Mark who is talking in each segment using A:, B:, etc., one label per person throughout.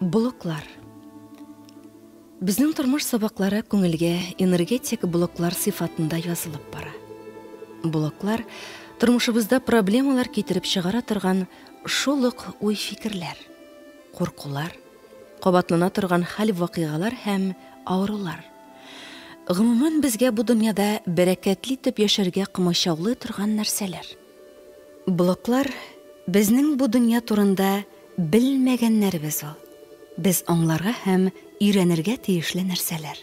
A: Блоклар. Безнең тормыш сабаклары күңелгә энергетик блоклар сыйфатында язылып бара. Блоклар тормышыбызда проблемалар китереп чыгара торган шул ук уй-фикерләр, куркулар, кабатлана торган хәл-вакыйгалар һәм авырулар. Гомумән, безгә бу дөньяда бәрәкәтле итеп яшәргә комачаулый торган нәрсәләр. Блоклар безнең бу дөнья турында белмәгәннәребез ул. Без аңларга һәм өйрәнергә тиешле нәрсәләр.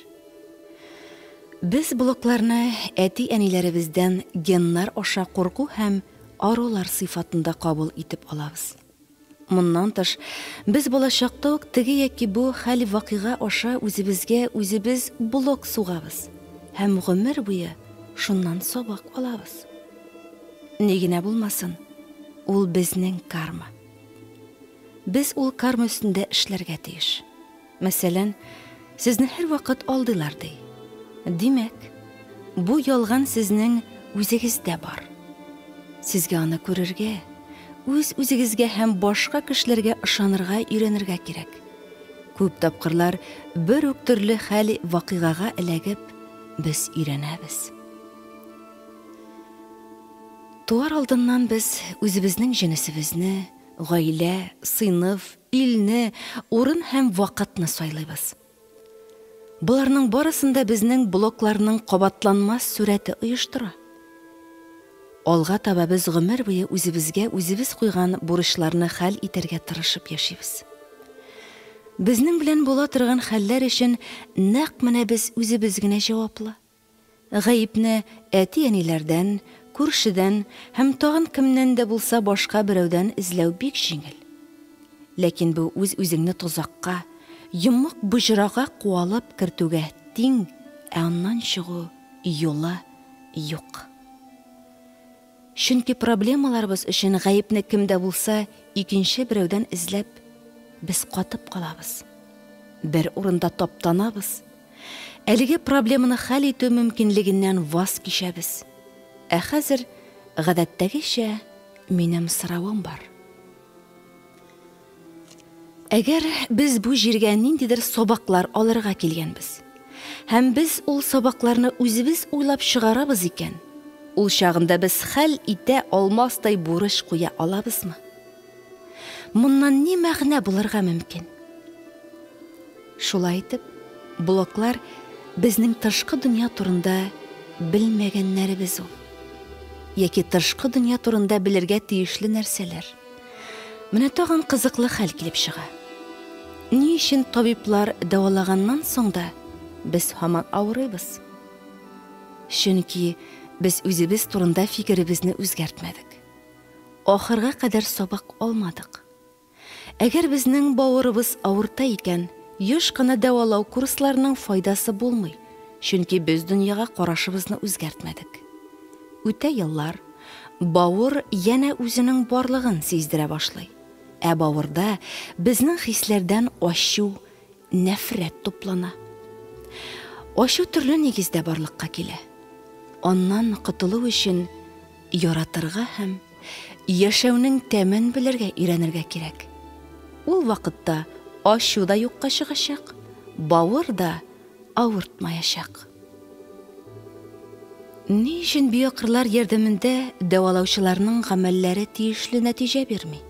A: Без блокларны әти-әниләребездән геннар аша курку һәм арулар сыйфатында кабул итеп алабыз. Моннан тыш, без балачакта ук теге яки бу хәл-вакыйга аша үзебезгә үзебез блок сугабыз һәм гомер буе шуннан сабак алабыз. Ни генә булмасын, ул безнең карма. Без ул карма өстендә эшләргә тиеш. Мәсәлән, сезне һәрвакыт алдыйлар ди. Димәк, бу ялган сезнең үзегездә бар. Сезгә аны күрергә, үз-үзегезгә һәм башка кешеләргә ышанырга өйрәнергә кирәк. Күп тапкырлар бер үк төрле хәл-вакыйгага эләгеп, без өйрәнәбез. Туар алдыннан без үзебезнең җенесебезне, гаилә, сыйныф, илне, урын һәм вакытны сайлыйбыз. Боларның барысын да безнең блокларның кабатланмас сурәте оештыра. Алга таба без гомер буе үзебезгә үзебез куйган бурычларны хәл итәргә тырышып яшибез. Безнең белән була торган хәлләр өчен нәкъ менә без үзебез генә җаваплы. Гаепне әти-әниләрдән, күршедән һәм тагын кемнән дә булса башка берәүдән эзләү бик җиңел. Ләкин бу үз-үзеңне тозакка, йомык боҗрага куалап кертүгә тиң, ә аннан чыгу юлы юк. Чөнки проблемаларыбыз өчен гаепне кем дә булса икенче берәүдән эзләп, без катып калабыз. Бер урында таптанабыз. Әлеге проблеманы хәл итү мөмкинлегеннән ваз кичәбез. Ә хәзер, гадәттәгечә, минем соравым бар. Әгәр без бу җиргә ниндидер сабаклар алырга килгәнбез, һәм без ул сабакларны үзебез уйлап чыгарабыз икән, ул чагында без хәл итә алмастай бурыч куя алабызмы? Моннан ни мәгънә булырга мөмкин? Шулай итеп, блоклар безнең тышкы дөнья турында белмәгәннәребез ул. Яки тышкы дөнья турында белергә тиешле нәрсәләр. Менә тагын кызыклы хәл килеп чыга. Ни өчен табиблар дәвалаганнан соң да без һаман авырыйбыз? Чөнки без үзебез турында фикеребезне үзгәртмәдек. Ахырга кадәр сабак алмадык. Әгәр безнең бавырыбыз авырта икән, еш кына дәвалау курсларының файдасы булмый, чөнки без дөньяга карашыбызны үзгәртмәдек. Үтә еллар, бавыр янә үзенең барлыгын сиздерә башлый. Ә бавырда безнең хисләрдән ачу, нәфрәт туплана. Ачу төрле нигездә барлыкка килә. Аннан котылу өчен яратырга һәм яшәүнең тәмен белергә өйрәнергә кирәк. Ул вакытта ачу да юкка чыгачак, бавыр да авыртмаячак. Ни өчен биокырлар ярдәмендә дәвалаучыларның гамәлләре тиешле нәтиҗә бирми?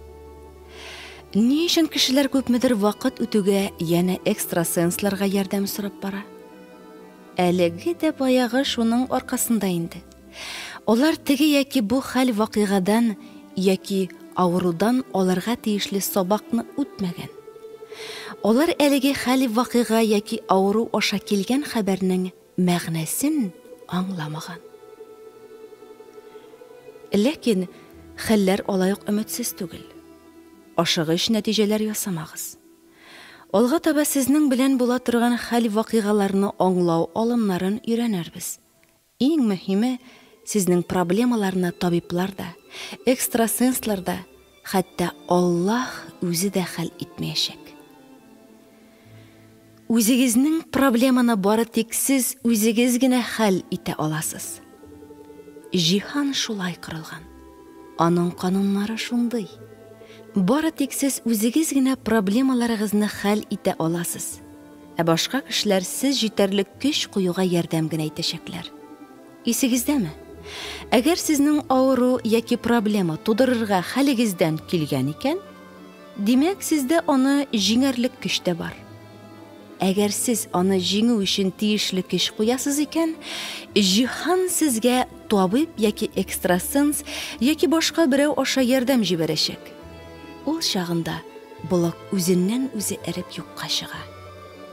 A: Ни өчен кешеләр күпмедер вакыт үтүгә янә экстрасенсларга ярдәм сорап бара? Әлеге дә баягы шуның аркасында инде. Алар теге яки бу хәл-вакыйгадан яки авырудан алырга тиешле сабакны үтмәгән. Алар әлеге хәл-вакыйга яки авыру аша килгән хәбәрнең мәгънәсен аңламаган. Ләкин хәлләр алай ук өметсез түгел. Ашыгыч нәтиҗәләр ясамагыз. Алга таба сезнең белән була торган хәл-вакыйгаларны аңлау алымнарын өйрәнербез. Иң мөһиме, сезнең проблемаларны табиблар да, экстрасенслар да, хәтта Аллаһ үзе дә хәл итмәячәк. Үзегезнең проблеманы бары тик сез үзегез генә хәл итә аласыз. Җиһан шулай корылган. Аның кануннары шундый. Бары тик сез үзегез генә проблемаларыгызны хәл итә аласыз. Ә башка кешеләр сез җитәрлек көч куюга ярдәм генә итәчәкләр. Исегездәме? Әгәр сезнең авыру яки проблема тудырырга хәлегездән килгән икән, димәк, сездә аны җиңәрлек көч тә бар. Әгәр сез аны җиңү өчен тиешле көч куясыз икән, җиһан сезгә табиб яки экстрасенс яки башка берәү аша ярдәм җибәрәчәк. Ул чагында блок үзеннән-үзе эреп юкка чыга.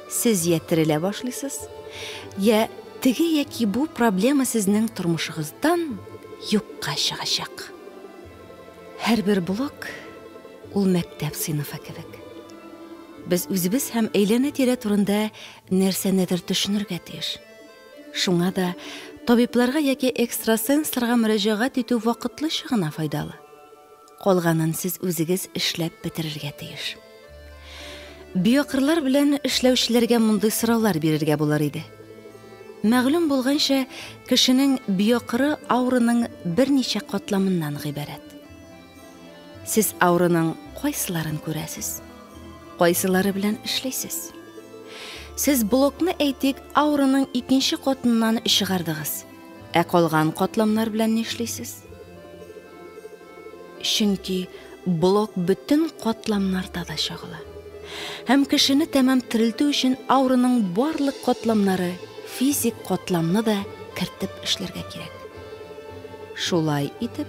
A: Сез я терелә башлыйсыз, я теге яки бу проблема сезнең тормышыгыздан юкка чыгачак. Һәрбер блок ул мәктәп сыйныфы кебек. Без үзебез һәм әйләнә-тирә турында нәрсәнедер төшенергә тиеш. Шуңа да табибларга яки экстрасенсларга мөрәҗәгать итү вакытлыча гына файдалы. Калганын сез үзегез эшләп бетерергә тиеш. Биокырлар белән эшләүчеләргә мондый сораулар бирергә булыр иде. Мәгълүм булганча, кешенең биокыры аураның берничә катламыннан гыйбарәт. Сез аураның кайсыларын күрәсез? Кайсылары белән эшлисез? Сез блокны әйтик, аураның икенче катыннан чыгардыгыз. Ә калган катламнар белән нишлисез? Чөнки блок бөтен катламнарда да чагыла. Һәм кешене тәмам терелтү өчен аураның барлык катламнары, физик катламны да кертеп эшләргә кирәк. Шулай итеп,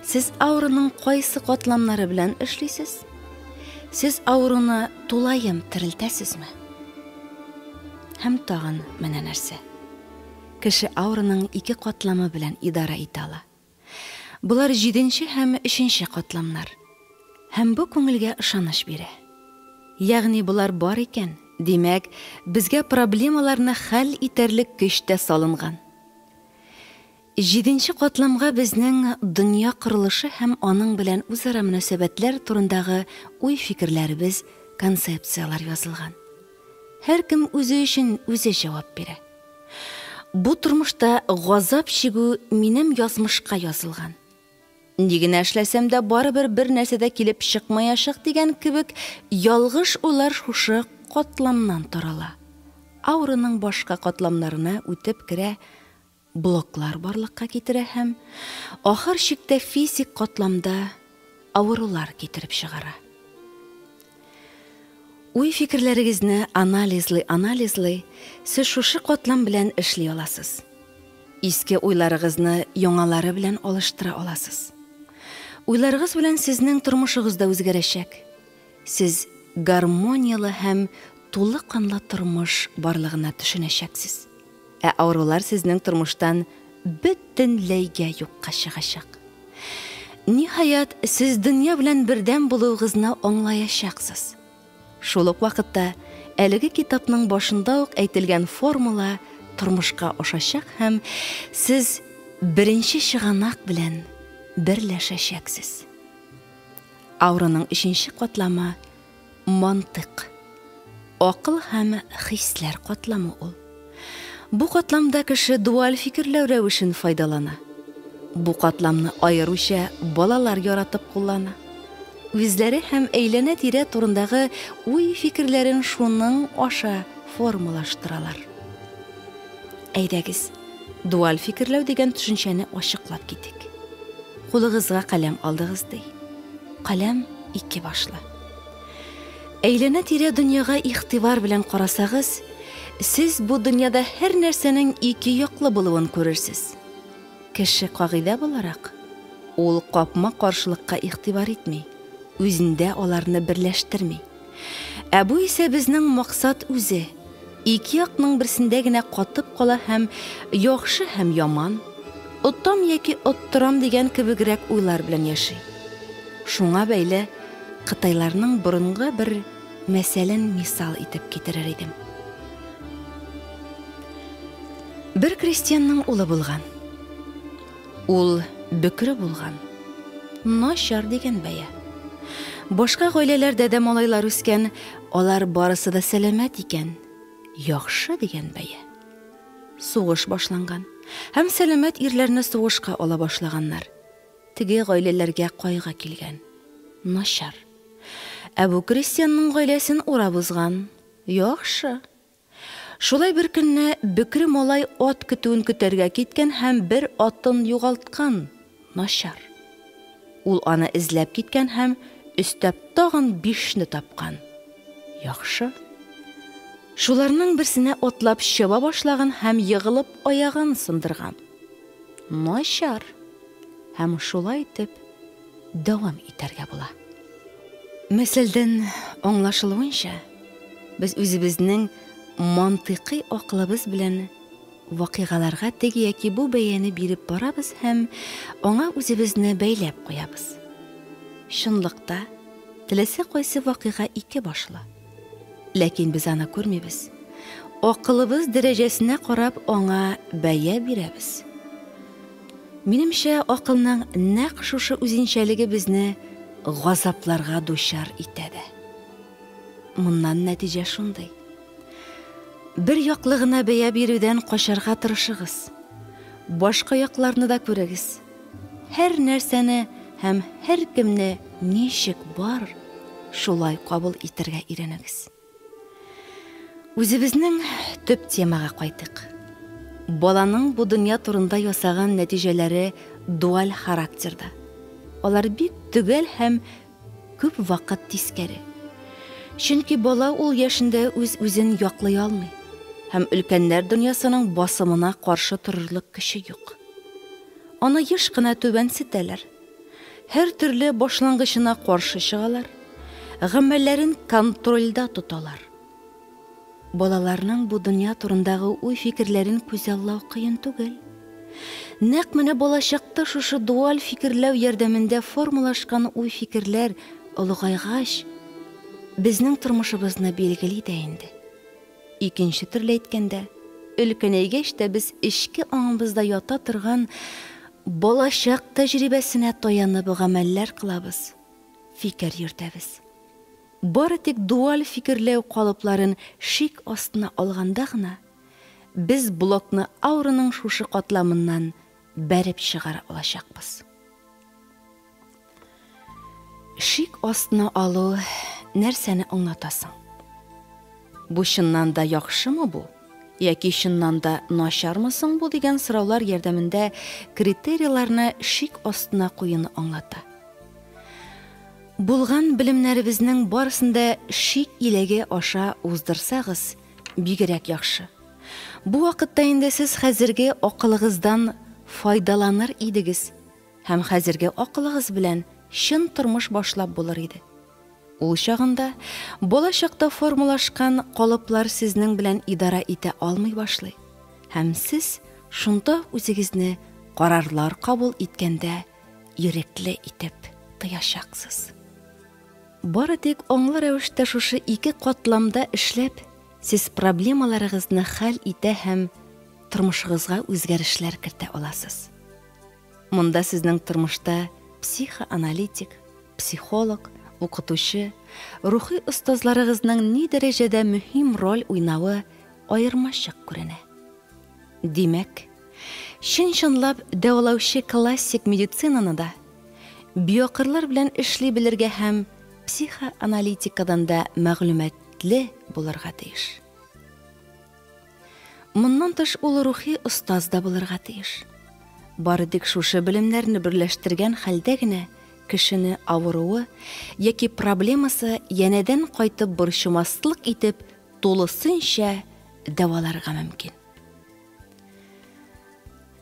A: сез аураның кайсы катламнары белән эшлисез? Сез ауруны тулаем терелтәсезме? Һәм тагын менә нәрсә. Кеше аураның ике катламы белән идара итә ала. Болар җиденче һәм өченче катламнар. Һәм бу күңелгә ышаныч бирә. Ягъни болар бар икән, димәк, безгә проблемаларны хәл итәрлек көч тә салынган. Җиденче катламга безнең дөнья корылышы һәм аның белән үзара мөнәсәбәтләр турындагы уй-фикерләребез, концепцияләр язылган. Һәркем үзе өчен үзе җавап бирә. Бу тормышта газап чигү минем язмышка язылган. Ни генә эшләсәм дә барыбер бер нәрсә дә килеп чыкмаячак дигән кебек ялгыш уйлар шушы катламнан тарала. Аураның башка катламнарына үтеп керә, блоклар барлыкка китерә һәм ахыр чиктә физик катламда авырулар китереп чыгара. Уй фикерләрегезне анализлый-анализлый, сез шушы катлам белән эшли аласыз. Иске уйларыгызны яңалары белән алыштыра аласыз. Уйларыгыз белән сезнең тормышыгыз да үзгәрәчәк. Сез гармонияле һәм тулы канлы тормыш барлыгына төшенәчәксез. Ә авырулар сезнең тормыштан бөтенләйгә юкка чыгачак. Ниһаять, сез дөнья белән бердәм булуыгызны аңлаячаксыз. Шул ук вакытта әлеге китапның башында ук әйтелгән формула тормышка ашачак һәм сез беренче чыганак белән берләшәчәксез. Аураның өченче катламы мантык. Акыл һәм хисләр катламы ул. Бу катламда кеше дуаль фикерләү рәвешен файдалана. Бу катламны аеруча балалар яратып куллана. Үзләре һәм әйләнә-тирә турындагы уй-фикерләрен шуның аша формалаштыралар. Әйдәгез, дуаль фикерләү дигән төшенчәне ачыклап китик. Кулыгызга каләм алдыгыз ди. Каләм ике башлы. Әйләнә-тирә дөньяга игътибар белән карасагыз, сез бу дөньяда һәр нәрсәнең ике яклы булуын күрерсез. Кеше кагыйдә буларак, ул капма-каршылыкка игътибар итми, үзендә аларны берләштерми. Ә бу исә безнең максат үзе. Ике якның берсендә генә катып кала һәм яхшы һәм яман, оттам яки оттырам дигән кебегрәк уйлар белән яши. Шуңа бәйле кытайларның борынгы бер мәсәлен мисал итеп китерер идем. Бер крестьянның улы булган. Ул бөкре булган. Начар дигән бәя. Башка гаиләләрдә дә малайлар үскән, алар барысы да сәламәт икән. Яхшы дигән бәя. Сугыш башланган һәм сәламәт ирләрне сугышка ала башлаганнар. Теге гаиләләргә кайгы килгән. Начар. Ә бу крестьянның гаиләсен урап узган. Яхшы. Шулай бер көнне бөкре малай ат көтүен көтәргә киткән һәм бер атын югалткан. Начар. Ул аны эзләп киткән һәм өстәп тагын бишне тапкан. Яхшы. Шуларның берсенә атлап чаба башлаган һәм егылып аягын сындырган. Начар. Һәм шулай итеп дәвам итәргә була. Мәсәлдән аңлашылуынча, без үзебезнең мантыйкый акылыбыз белән вакыйгаларга теге яки бу бәяне биреп барабыз һәм аңа үзебезне бәйләп куябыз. Чынлыкта, теләсә кайсы вакыйга ике башлы. Ләкин без аны күрмибез. Акылыбыз дәрәҗәсенә карап аңа бәя бирәбез. Минемчә, акылның нәкъ шушы үзенчәлеге безне газапларга дучар итә дә. Моннан нәтиҗә шундый. Бер яклы гына бәя бирүдән качарга тырышыгыз. Башка якларны да күрегез. Һәр нәрсәне һәм һәркемне ничек бар, шулай кабул итәргә өйрәнегез. Үзебезнең төп темага кайтыйк. Баланың бу дөнья турында ясаган нәтиҗәләре дуаль характерда. Алар бик төгәл һәм күп вакыт тискәре. Чөнки бала ул яшендә үз-үзен яклый алмый һәм өлкәннәр дөньясының басымына каршы торырлык көче юк. Аны еш кына түбәнсетәләр. Һәр төрле башлангычына каршы чыгалар, гамәлләрен контрольдә тоталар. Балаларның бу дөнья турындагы уй-фикерләрен күзаллау кыен түгел. Нәкъ менә балачакта шушы дуаль фикерләү ярдәмендә формалашкан уй-фикерләр олыгайгач, безнең тормышыбызны билгели дә инде. Икенче төрле әйткәндә, өлкәнәйгәч тә без эчке аңыбызда ята торган балачак тәҗрибәсенә таянып гамәлләр кылабыз, фикер йөртәбез. Бары тик дуаль фикерләү калыпларын шик астына алганда гына, без блокны аураның шушы катламыннан бәреп чыгара алачакбыз. Шик астына алу нәрсәне аңлата соң? Бу чыннан да яхшымы бу? Яки чыннан да начармы соң бу дигән сораулар ярдәмендә критерийларны шик астына куюны аңлата. Булган белемнәребезнең барысын да шик иләге аша уздырсагыз, бигрәк яхшы. Бу вакытта инде сез хәзерге акылыгыздан файдаланыр идегез һәм хәзерге акылыгыз белән чын тормыш башлап булыр иде. Ул чагында балачакта формалашкан калыплар сезнең белән идара итә алмый башлый. Һәм сез шунда үзегезне карарлар кабул иткәндә ирекле итеп тоячаксыз. Бары тик аңлы рәвештә шушы ике катламда эшләп, сез проблемаларыгызны хәл итә һәм тормышыгызга үзгәрешләр кертә аласыз. Монда сезнең тормышта психоаналитик, психолог, укытучы, рухи остазларыгызның ни дәрәҗәдә мөһим роль уйнавы аермачык күренә. Димәк, чын-чынлап дәвалаучы классик медицинаны да, биокырлар белән эшли белергә һәм психоаналитикадан да мәгълүматлы булырга тиеш. Моннан тыш ул рухи остаз да булырга тиеш. Бары тик шушы белемнәрне берләштергән хәлдә генә кешене авыруы яки проблемасы янәдән кайтып борчымаслык итеп тулысынча дәваларга мөмкин.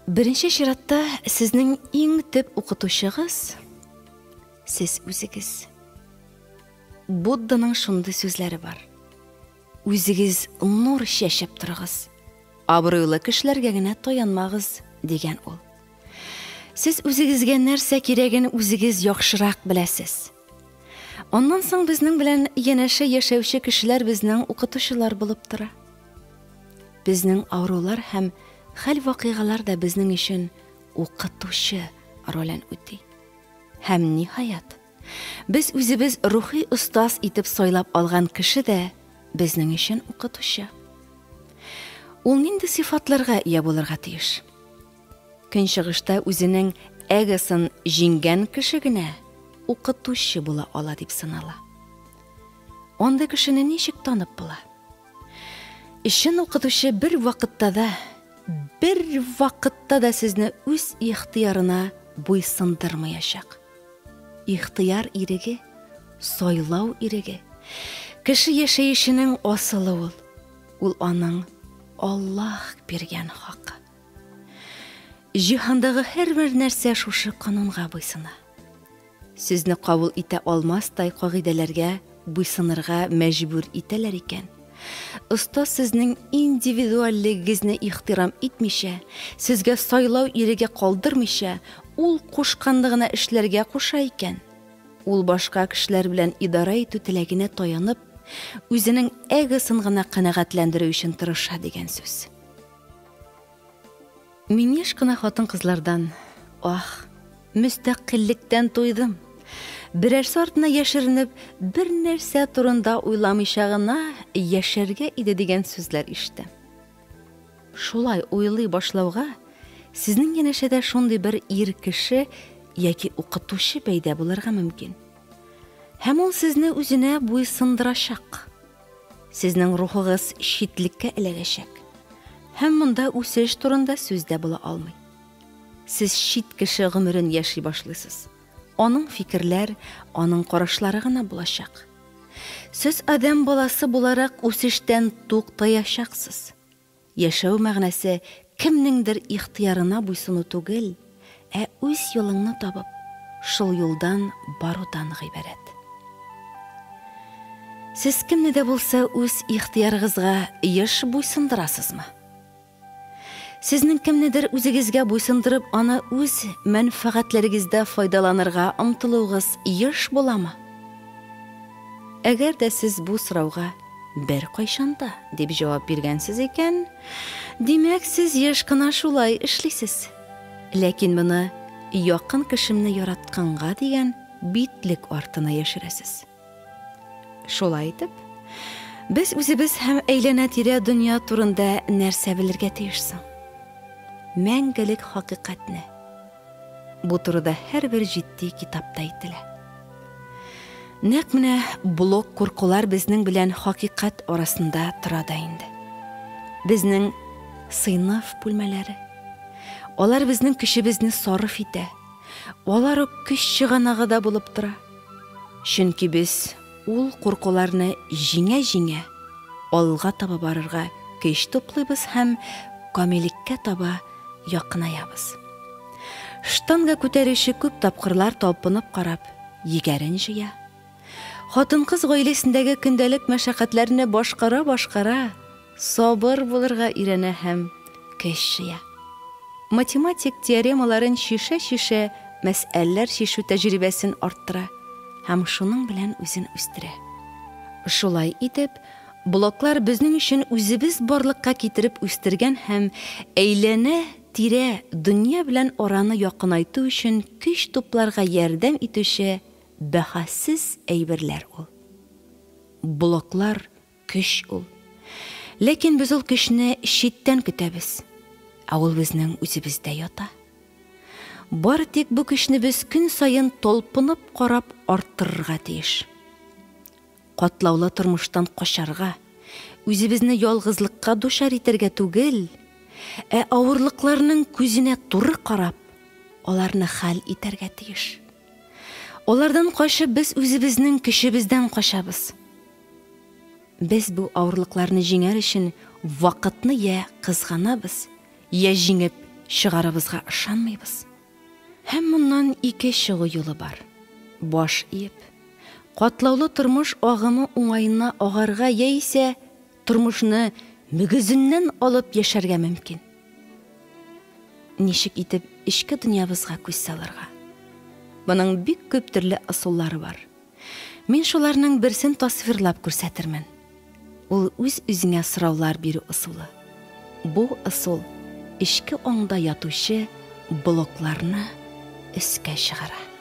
A: Беренче чиратта сезнең иң төп укытучыгыз сез үзегез. Будданың шундый сүзләре бар. Үзегез нур чәчеп торыгыз. Абруйлы кешеләргә генә таянмагыз, дигән ул. Сез үзегезгә нәрсә кирәген үзегез яхшырак беләсез. Аннан соң безнең белән янәшә яшәүче кешеләр безнең укытучылар булып тора. Безнең авырулар һәм хәл-вакыйгалар да безнең өчен укытучы ролен үти. Һәм ниһаять, без үзебез рухи остаз итеп сайлап алган кеше дә безнең өчен укытучы. Ул нинди сыйфатларга ия булырга тиеш? Көнчыгышта үзенең эгосын җиңгән кеше генә укытучы була ала дип санала. Андый кешене ничек танып була? Чын укытучы бер вакытта да, бер вакытта да сезне үз ихтыярына буйсындырмаячак. Ихтыяр иреге, сайлау иреге, кеше яшәешенең асылы ул. Ул аның Аллаһ биргән хакы. Җиһандагы һәрбер нәрсә шушы канунга буйсына. Сезне кабул итә алмастай кагыйдәләргә буйсынырга мәҗбүр итәләр икән, остаз сезнең индивидуальлегегезне ихтирам итмичә, сезгә сайлау иреге калдырмыйча, ул кушканны гына эшләргә куша икән, ул башка кешеләр белән идарә итү теләгенә таянып, үзенең эгосын гына канәгатьләндерү өчен тырыша дигән сүз. Мин еш кына хатын-кызлардан, Ах, мөстәкыйльлектән туйдым. Берәрсе артына яшеренеп, бер нәрсә турында уйламыйча гына яшәргә иде дигән сүзләр ишетәм. Шулай уйлый башлауга, сезнең янәшәдә шундый бер ир кеше яки укытучы пәйда булырга мөмкин. Һәм ул сезне үзенә буйсындырачак. Сезнең рухыгыз читлеккә эләгәчәк. Һәм монда үсеш турында сүз дә була алмый. Сез чит кеше гомерен яши башлыйсыз. Аның фикерләр, аның карашлары гына булачак. Сез адәм баласы буларак үсештән туктаячаксыз. Яшәү мәгънәсе кемнеңдер ихтыярына буйсыну түгел, ә үз юлыңны табып, шул юлдан барудан гыйбарәт. Сез кемне дә булса үз ихтыярыгызга еш буйсындырасызмы? Сезнең кемнедер үзегезгә буйсындырып, аны үз мәнфәгатьләрегездә файдаланырга омтылуыгыз еш буламы? Әгәр дә сез бу сорауга беркайчан да дип җавап биргәнсез икән, димәк, сез еш кына шулай эшлисез. Ләкин моны якын кешемне яратканга дигән битлек артына яшерәсез. Шулай итеп, без үзебез һәм әйләнә-тирә дөнья турында нәрсә белергә тиеш соң? Мәңгелек хакыйкатьне. Бу турыда һәрбер җитди китапта әйтелә. Нәкъ менә блок куркулар безнең белән хакыйкать арасында тора да инде. Безнең сыйныф бүлмәләре. Алар безнең көчебезне сарыф итә. Алар ук көч чыганагы да булып тора. Чөнки без ул куркуларны җиңә-җиңә алга таба барырга көч туплыйбыз һәм камиллеккә таба якынаябыз. Штанга күтәрүче күп тапкырлар талпынып карап, егәрен җыя. Хатын-кыз гаиләсендәге көндәлек мәшәкатьләрне башкара-башкара сабыр булырга өйрәнә һәм көч җыя. Математик теоремаларын чишә-чишә мәсьәләләр чишү тәҗрибәсен арттыра һәм шуның белән үзен үстерә. Шулай итеп, блоклар безнең өчен үзебез барлыкка китереп үстергән һәм әйләнә-тирә дөнья белән араны якынайту өчен көч тупларга ярдәм итүче бәһасез әйберләр ул. Блоклар көч ул. Ләкин без ул көчне читтән көтәбез. Ә ул безнең үзебездә ята. Бары тик бу көчне без көн саен талпынып карап арттырырга тиеш. Катлаулы тормыштан качарга, үзебезне ялгызлыкка дучар итәргә түгел, ә авырлыкларның күзенә туры карап, аларны хәл итәргә тиеш. Алардан качып без үзебезнең көчебездән качабыз. Без бу авырлыкларны җиңәр өчен вакытны я кызганабыз, я җиңеп чыгарыбызга ышанмыйбыз. Һәм моннан ике чыгу юлы бар. Баш иеп, катлаулы тормыш агымы уңаена агарга яисә тормышны мөгезеннән алып яшәргә мөмкин. Ничек итеп эчке дөньябызга күз салырга? Моның бик күп төрле ысуллары бар. Мин шуларның берсен тасвирлап күрсәтермен. Ул үз-үзеңә сораулар бирү ысулы. Бу ысул эчке аңда ятучы блокларны өскә чыгара.